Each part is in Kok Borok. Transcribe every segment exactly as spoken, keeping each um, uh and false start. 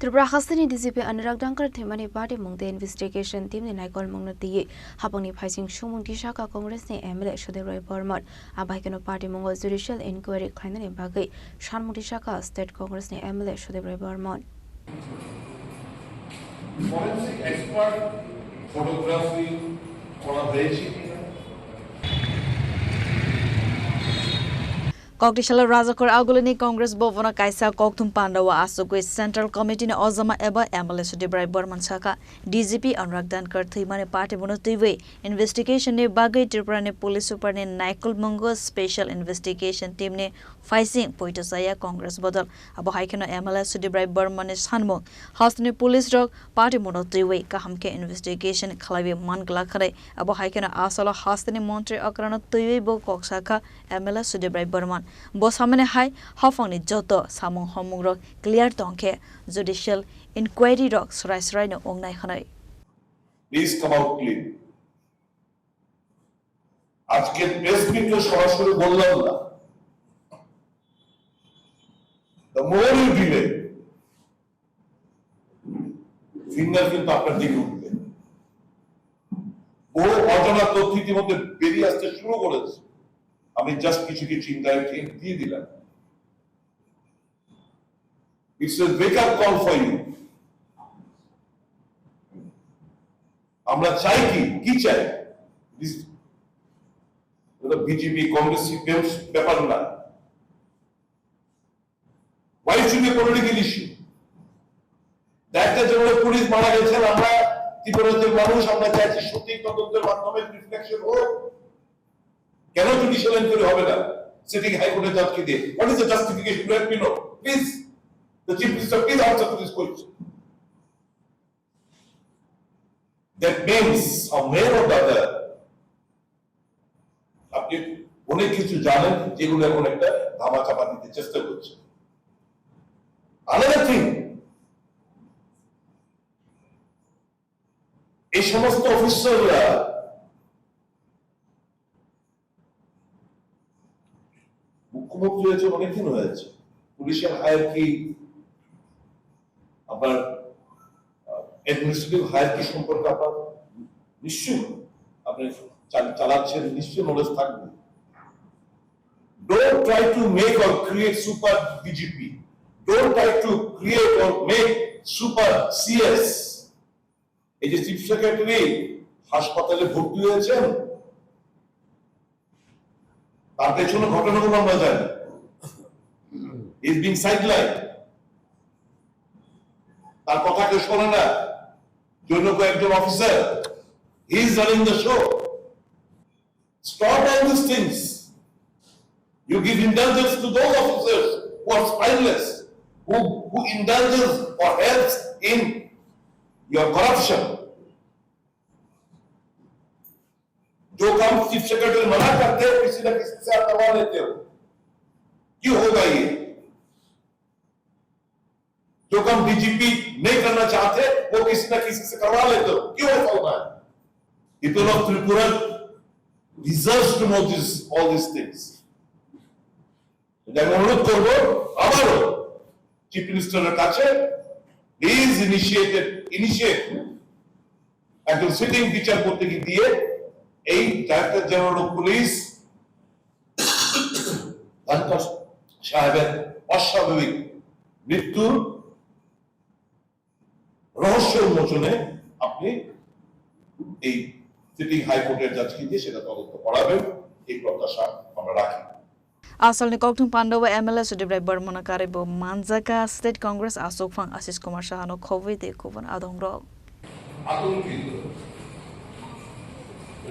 Tripura hasteni D G P Anurag Dhankar thwimani party mung tei investigation team ni naikolmungno twiwi hapangni phaising sumung tisaka Congress ni M L A Sudip Roy Barman. Abaikeno party mungo judicial inquiry khlainani bagwi sanmung tisaka State Congress ni M L A Sudip Roy Barman. Forensic expert photography করা হয়েছে কিনা? Koktisalo Rajakor Agulini Congress Bhavan o kaisa kokthum pandao asugwi Central Committee ni ojama eba M L A Sudip Roy Barman saka, D G P Anurag Dhankar thwimani party bono twiwi investigation ni bagwi Tripura ni Police Super ni naikolmungo Special Investigation Team ni phaising poito chaya Congress bodol. Abo hai kheno M L A Sudip Roy Barman ni sanmung, hasteni police rok party bono twiwi kaham khe investigation khlaiwi man glak hwnwi. Abo hai kheno asalo hasteni montri okrano twiwi bo kok sakha M L A Sudip Roy Barman. Bo samani hai haphangni joto samung homungrok clear tongkhe judicial inquiry rok srai srai no wngnai hwnwi. Please come out clean. আজকে প্রেস মিটে সরাসরি বললাম না, the more you delay, finger কিন্তু আপনার দিকে উঠবে। বহু অজানা তথ্য ইতিমধ্যে বেরিয়ে আসতে শুরু করেছে। আমি জাস্ট কিছু কিছু ইনডাইরেক্ট হিন্ট দিয়ে দিলাম। It's a wake up call for you. আমরা চাই কি, কি চাই? This, এটা বিজেপি কংগ্রেস সিপিএম ব্যাপার না। Why should be political issue? Director general police মারা গেছেন, আমরা ত্রিপুরাজ্যের মানুষ, আমরা চাইছি সঠিক তদন্তের মাধ্যমে রিফ্লেকশন হোক। কেন জুডিশিয়াল এনকোয়ারি হবে না সিটিং হাইকোর্টে জাজকে দিয়ে? What is the justification? Let me know, please. The Chief Minister, please answer to this question. That means, somewhere or the other, আপনি অনেক কিছু জানেন যেগুলো এখন একটা ধামাচাপা দিতে চেষ্টা করছে। Another thing, এই সমস্ত অফিসাররা মুখ্যমন্ত্রী হয়েছে অনেকদিন হয়েছে, পুলিশের হায়ারকি, আপনার অ্যাডমিনিস্ট্রেটিভ হায়ারকি সম্পর্কে আপনার নিশ্চয়ই, আপনি চাল- চালাচ্ছেন, নিশ্চয়ই নলেজ থাকবে। Don't try to make or create super DGP. Don't try to create or make super CS. এই যে চিফ সেক্রেটারি হাসপাতালে ভর্তি হয়েছেন, তার পেছনে ঘটনাগুলো আমরা জানি। He is being sidelined. তার কথা কেউ শোনে না। জনৈক একজন officer, he is running the show. Stop all these things. You give indulgence to those officers who are spineless, who, who indulges or helps in your corruption. जो काम chief secretary मना करते हैं, किसी ना किसी से आप करवा लेते हो। क्यों होगा ये? जो काम डीजीपी नहीं करना चाहते, वो किसी ना किसी से करवा लेते हो। क्यों ऐसा होता है? People of Tripura deserves to know this, all these things. আমি অনুরোধ করব আবারও চিফ মিনিস্টারের কাছে, প্লিজ ইনিশিয়েটেড ইনিশিয়েট একজন সিটিং বিচারপতিকে দিয়ে এই director general of police Dhankhar সাহেবের অস্বাভাবিক মৃত্যুর রহস্য উন্মোচনে আপনি এই সিটিং হাইকোর্টের জাজকে দিয়ে সেটা তদন্ত করাবেন, এই প্রত্যাশা আমরা রাখি। Asalni kokthum pandao M L A Sudip Rai Barmano karwi bo manjaka State Congress aswkphang Ashish Kumar Sahano khobwi tei kubun adongrok. আতঙ্কিত।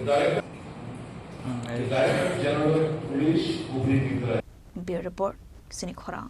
Director, director general police Agnimitra. Bureau Report, Sini Khorang.